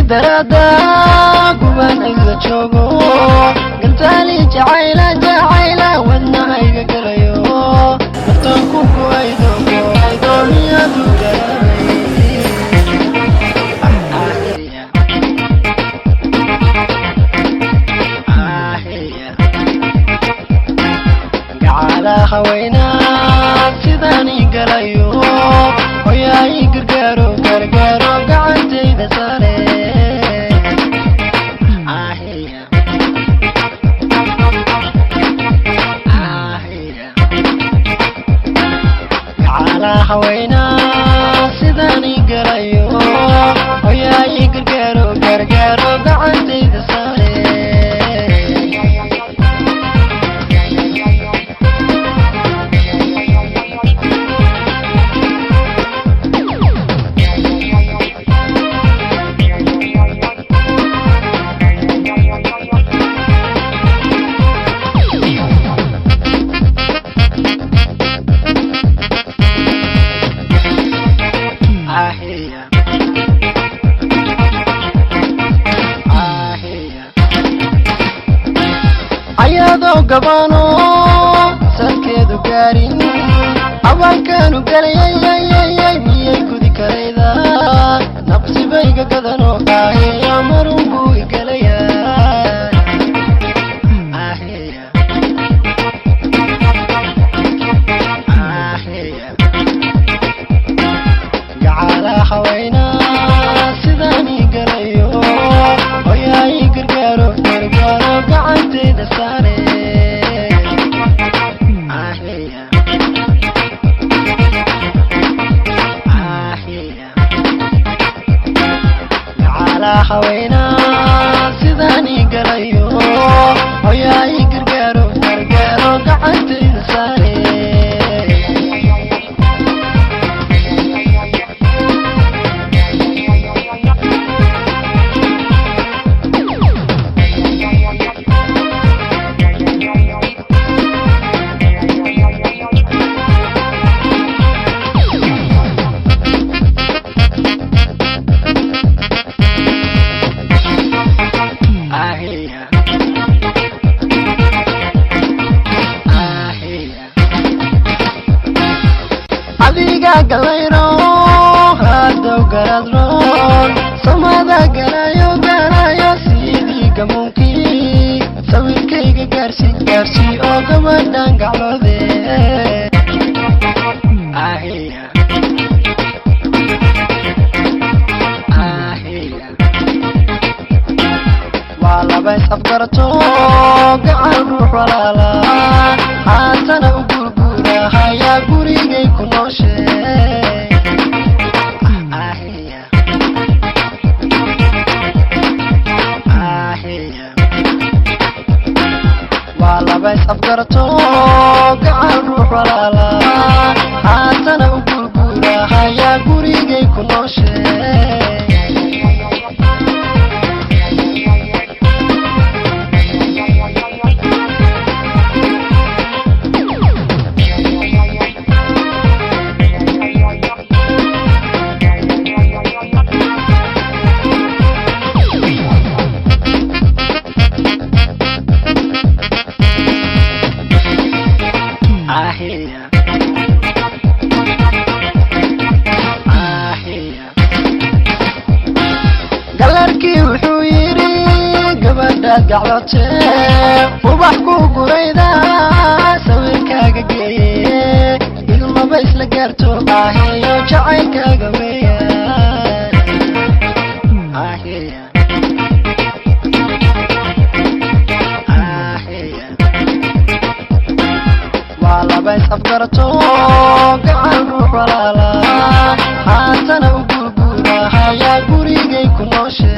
Daraada gubaan agla joogo, gantaali jacayla jacayla wadnahayga galayo, naftaan ku go'aydo go'aydo, miyaadu garamay? Gacala haweenaa sidaan ii galayo, hoyaa ii gargaaro gargaaro, gacantayda saare. Gacala haweenaa sidaan ii galayo, hoyaa ii gargaaro gargaaro, gacantayda saare. Ayadoo gabaano salkeedu gaarin abaalkaanu galayayayayay, miyay gudi karayda? Nabsibayga gadanoo aaheya, marun buu igalayaa. Gacala haweynaa sidaan ii galayo, hoyaa ii gargaaro gargaaro, gacantayda saare. Gacala haweynaa sidaan ii galayo, hoyaa ii gargaaro gargaaro, gacantayda saare. Adiga galayro hadow garadroon samada galayo galayo, sidii gamuunkii sawirkayga gaarsi gaarsi oo gabadhan gacloode. Waa laba is afgarato gacan ruux walaala, haatana u guurguurahayaa gurigay ku nooshe. Waa laba is afgarato gacan ruux walaala, haatana u guurguurahayaa gurigay ku nooshe. Galarkii wuxuu yidhi gabadhaad gaclotee ubax ku gurayda, sawirkaaga geeye, ilmaba isla gaarto aheyo, jacaylkaaga weya. Waa laba is afgarato gacan ruux walaala, haatana u guurguurahayaa gurigay ku nooshe.